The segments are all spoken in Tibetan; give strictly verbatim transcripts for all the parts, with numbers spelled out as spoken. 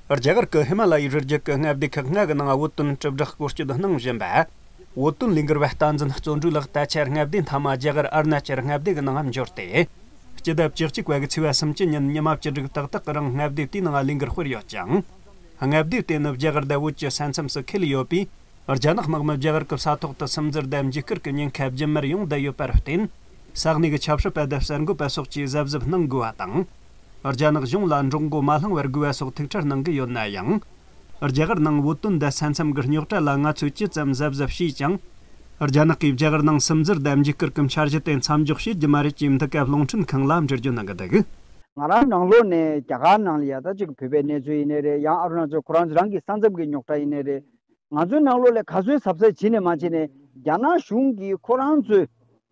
རྒྱ་གར་གྱི་ཧི་མ་ལ་ཡའི་རི་རྒྱུད་ཀྱི་མངའ་སྡེ་ཁག་ལྔ་གི་ནང་བོད་དོན་དྲིལ་བསྒྲགས་སྐོར་སྐྱོད་གནང་བཞིན་པ། བོད་དོན་ལས་འགུལ་བ་བསྟན་འཛིན་བརྩོན་འགྲུས་ལགས་ད་ཆ་མངའ་སྡེ་མཐའ་མ་རྒྱ་གར་ཨ་རུ་ན་ཅལ་མངའ་སྡེ་གི་ནང་འབྱོར་ཏེ། སྤྱི་ཟླ་བཅུ་གཅིག་པ་གི་ཚེས་པ་སུམ་ཅུ་ཉིན་ཉི་མ་བཅུ་དྲུག་ཏག་ཏག་གི་རིང་མངའ་སྡེ་དེའི་ནང་ལས་འགུལ་སྤེལ་ཡོད་ཅིང་། མངའ་སྡེ་དེ་ནི་རྒྱ་གར་དང་བོད་ཀྱི་ས་མཚམས་སུ་འཁེལ་ཡོད་པས། རྒྱ་ནག་དམག་མི་རྒྱ་གར་གྱི་ས་ཐོག་ཏུ་སིམ་འཛུལ་དང་འཇིགས་སྐུལ་གྱི་ཉེན་ཁ་རྒྱུན་མར་ཡོང་བསྡད་ཡོད་པར་བརྟེན། ས་གནས་ཀྱི་ཆབ་སྲིད་པ་དང་གསར་འགོད་པ་སོགས་ཀྱིས་གཟབ་གཟབ་གནང་དགོས་པ་དང་། རྒྱ་ནག་གཞུང་ལ་འགྲོ་མགོ་མ་བསླངས་པར་དགོས་པ་སོགས་ཐུགས་ཁྲལ་གནང་གི་ཡོད་ན་ཡང་། རྒྱ་གར་ནང་བོད་དོན་དང་ས་མཚམས་ཀྱི་རྙོག་དྲ་ལ་ང་ཚོས་ཇི་ཙམ་གཟབ་གཟབ་བྱས་ཀྱང་། རྒྱ་ནག་གིས་རྒྱ་གར་ནང་སིམ་འཛུལ་དང་འཇིགས་སྐུལ་གྱི་འཆར་གཞི་དེ་མཚམས་འཇོག་བྱེད་རྒྱུ་མ་རེད་ཅེས་འདི་སྐབས་རླུང་འཕྲིན་ཁང་ལ་འགྲེལ་བརྗོད་གནང་གི་འདུག། ང་རང་ནང་ལོགས་ནས་རྒྱ་གར་ནང་ལ་ཡ་ད་ཅིག་བོད་པའི་གནས་ཚུལ་ཡིན་ནའི་རེད། ཡང་ཨ་རུ་ན་ཅལ་ཁོ་རང་ཚོ་རང་གི་ས་མཚམས་ཀྱི་རྙོག་དྲ་ཡིན་ནའི་རེད། ང་ཚོའི་ནང་ལོགས་ལ་ག་ཚོད་གཟབ་གཟབ་བྱས་ནས་མ་བྱས་ནས་རྒྱ་ནག་གཞུང་གིས་ཁོ་རང་ཚོའི་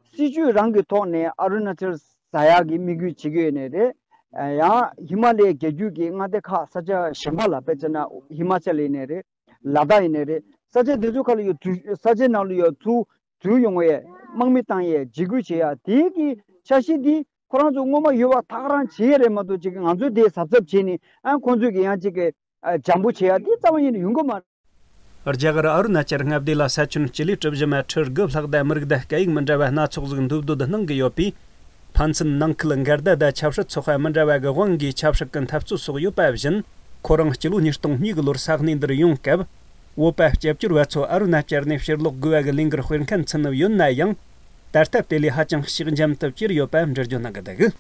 སྲིད་ཇུས་རང་གི་ཐོག་ནས་ཨ་རུ་ན་ཅལ་ཟ་ཡག་གི་དམིགས་ཡུལ་བྱེད་ཀྱི་ཡོད་ནའི་རེད། ཡང་ཧི་མ་ལ་ཡའི་རྒྱལ་རྒྱུད་ཀྱི་མངའ་སྡེ་ཁག་ས་ཆ་གཞན་པ་ལ་དཔེ་བྱས་ན་ཧི་མ་ཅལ་ཡིན་ནའི་རེད། ལ་དྭགས་ཡིན་ནའི་རེད། ས་ཆ་འདི་ཚོ་ཁ་ལ་ཡོད་ཚུལ་ས་ཆའི་ནང་ལ་ཡོད་ཚུལ་འཛུལ་ཡོང་བའི་དམག་མི་བཏང་ཡས་འཇིགས་སྐུལ་བྱེད་ཡ་དེའི་གི་འཆར་གཞི་འདི་ཁོ་རང་ཚོ་སྔོན་མ་ཡོད་པ་ད་ག་རང་བྱེད་ཡས་རེད་མ་གཏོགས་ཅིག་ང་ཚོས་དེ་གཟབ་གཟབ་བྱས་ནས་ཨ་ཁོང་ཚོས་གི་ཡང་ཅིག་གི་ཨ་འཇམ་པོ་བྱེད་ཡ་དེ་རྩ་བ་ཉིད་ནས་ཡོང་གི་མ་རེད། རྒྱ་གར་ཨ་རུ་ན་ཅལ་མངའ་སྡེ་ལ་ས་ཁྱོན་སྤྱི་ལེ་གྲུ་བཞི་མ་ཁྲི་དགུ་ལྷག་དང་མི་རིགས་དང་སྐད་ཡིག་མི་འདྲ་བ་སྣ་ཚོགས་ཟིག་འདུས་སྡོད་གནང་གི་ཡོད་པས། ཕན་ཚུན་ནང་ཁུལ་འགལ་ཟླ་དང་ཆབ་སྲིད་ཚོགས་པ་མི་འདྲ་བ་གི་དབང་གིས་ཆབ་སྲིད་ཀྱི་འཐབ་རྩོད་སོགས་ཡོད་པ་བཞིན། ཁོ་རང་སྤྱི་ལོ་ཉིས་སྟོང་གཉིས་གི་ལོར་ས་གནས་འདིར་ཡོང་སྐབས། བོད་པ་སྐྱབས་བཅོལ་བ་ཚོ་ཨ་རུ་ན་ཅལ་ནས་ཕྱིར་ལོག་དགོས་པ་གི་ལས་འགུལ་སྤེལ་མཁན་ཚུད་ནུབ་ཡོད་ན་ཡང་། ད་ལྟ་དེ་ལས་ཧ་ཅང་ཞིག་འཇམ་དུ་གྱུར་ཡོད་པ་འགྲེལ་བརྗོད་གནང་གི་འདུག།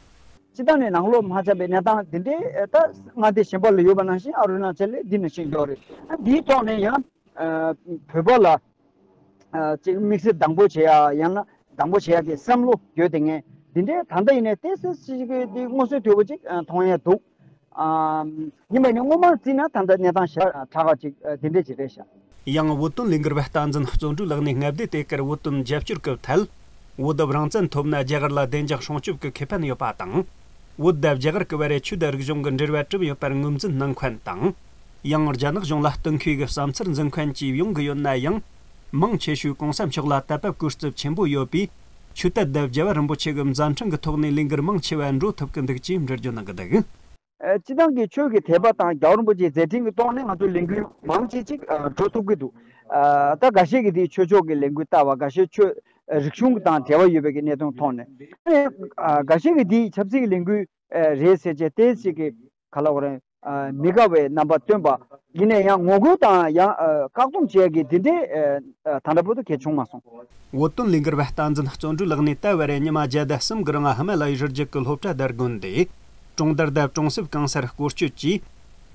སྤྱི་བཏང་ནས་ནང་ལོགས་མ་ཆགས་པའི་གནས་སྟངས་འདི་འདྲའི་ད་མངའ་སྡེ་གཞན་པ་ལ་ཡོད་པ་ནང་བཞིན་ཨ་རུ་ན་ཅལ་ལ་འདི་ནང་བཞིན་ཡོད་རེད། འདིའི་ཐོག་ནས་ཡང་བོད་པ་ལ་ཅིག་དམིགས་བསལ་སྡང་པོ་བྱེད་ཡ་ཡང་ན་སྡང་པོ་བྱེད་ཡ་གི་བསམ་བློ་ཡོད་དེ་ངས་འདི་འདྲའི་ད་ལྟ་ཡིན་ནའི་ཏོག་ཙམ་ཅིག་གི་འདི་མངོན་གསལ་དོད་པོ་ཅིག་མཐོང་ཡ་འདུག། ཡིན་པ་ནི་སྔོན་མ་བརྩིས་ན་ད་ལྟ་གནས་སྟངས་ཞེ་དྲག་ཅིག་འདི་འདྲ་ཅིག་རེད་ཤག། ཡང་བོད་དོན་ལས་འགུལ་བ་བསྟན་འཛིན་བརྩོན་འགྲུས་ལགས་ནས་མངའ་སྡེ་དེ་གར་བོད་དོན་རྒྱབ་སྐྱོར་སྐབས་ཐད། བོད་དུ་རང་བཙན་ཐོབ་ན་རྒྱ་གར་ལ་བདེ་འཇགས་སྲུང་སྐྱོབ་ཀྱི་ཁེ་ཕན་ཡོད་པ་དང་། བོད་དང་རྒྱ་གར་གྱི་བར་ཆོས་དང་རིག་གཞུང་གི་འབྲེལ་བ་གྲུབ་ཡོད་པར་ངོས་འཛིན་གནང་མཁན་དང་། ཡང་རྒྱ་ནག་གཞུང་ལ་བསྟུན་མཁས་ཀྱི་བསམ་ཚུལ་འཛིན་མཁན་བཅས་ཡོང་གི་ཡོད་ན་ཡང་། མང་ཆེ་ཤོས་གོང་ས་མཆོག་ལ་དད་པ་བཀུར་བརྩི་ཆེན་པོ་ཡོད་པས། ཆོས་དད་དང་རྒྱལ་བ་རིན་པོ་ཆེ་གི་མཛད་འཕྲིན་གྱི་ཐོག་ནས་ལས་འགུལ་མང་ཆེ་བ་འགྲོ་ཐུབ་ཀྱི་འདུག་ཅེས་འགྲེལ་བརྗོད་གནང་གི་འདུག། སྤྱི་བཏང་གི་ཆོས་ཀྱི་དད་པ་དང་རྒྱལ་བ་རིན་པོ་ཆེའི་མཛད་འཕྲིན་གྱི་ཐོག་ནས་ང་ཚོ་ལས་འགུལ་མང་ཆེ་ཅིག་འགྲོ་ཐུབ་ཀྱི་འདུག། ད་འགའ་ཤས་ཀྱིས་དེའི་ཆོས་ཕྱོགས་ཀྱི་ལས་འགུལ་ལྟ་བ། འགའ་ཤས་ཆོས་རིག་གཞུང་དང་འབྲེལ་བ་ཡོད་པའི་གནད་དོན་ཐོག་ནས། འགའ་ཤས་ཀྱིས་དེའི་ཆབ་སྲིད་ཀྱི་ལས་འགུལ་རེད་ཟེར་བྱས་ཏོག་ཙམ་གྱི་ག་ལབ་དགོས་རེད། མི་དགའ་བའི་རྣམ་པ་སྟོན་པ་ཡིན་ནའི་ཡང་ངོ་རྒོལ་དང་ཡང་བཀག་སྡོམ་བྱེད་ཡ་གི་འདི་འདྲའི་ད་ལྟ་བར་དུ་གལ་བྱུང་མ་སོང་། བོད་དོན་ལས་འགུལ་བ་བསྟན་འཛིན་བརྩོན་འགྲུས་ལགས་ནས་ད་བར་ཉི་མ་བརྒྱ་དང་གསུམ་གྱི་རིང་ཧི་མ་ལ་ཡའི་རི་རྒྱུད་ཀྱི་སློབ་གྲྭ་དང་དགོན་སྡེ། གྲོང་རྡལ་དང་གྲོང་གསེབ་གང་སར་སྐོར་སྐྱོད་ཀྱིས།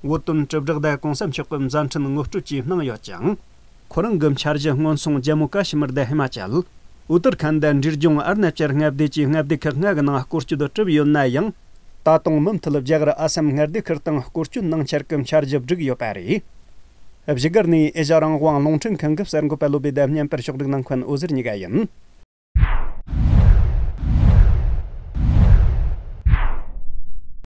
བོད་དོན་དྲིལ་བསྒྲགས་དང་གོང་ས་མཆོག་གི་མཛད་འཕྲིན་ངོ་སྤྲོད་བཅས་གནང་ཡོད་ཅིང་། ཁོ་རང་གི་འཆར་གཞི་སྔོན་སོང་ཇམ་མུ་ཀ་ཤི་མིར་དང་ཧི་མ་ཅལ། ཨུ་ཏར་ཁན་དང་འབྲས་ལྗོངས་ཨ་རུ་ན་ཅལ་མངའ་སྡེ་བཅས་མངའ་སྡེ་ཁག་ལྔ་གི་ནང་སྐོར་སྐྱོད་བསྒྲུབས་ཡོད་ན་ཡང་། ད་དུང་མུ་མཐུད་རྒྱ་གར་ཨ་སམ་མངའ་སྡེ་ཁུལ་དང་སྐོར་སྐྱོད་གནང་འཆར་གྱི་འཆར་གཞི་བསྒྲིགས་ཡོད་པ་རེད། བཞུགས་སྒར་ནས་ཨེ་ཤ་རང་དབང་རླུང་འཕྲིན་ཁང་གི་གསར་འགོད་པ་བློ་བྷེ་དང་བརྙན་པར་ཕྱོགས་སྒྲིག་གནང་མཁན་འོད་ཟེར་གཉིས་ཀ་ཡིན།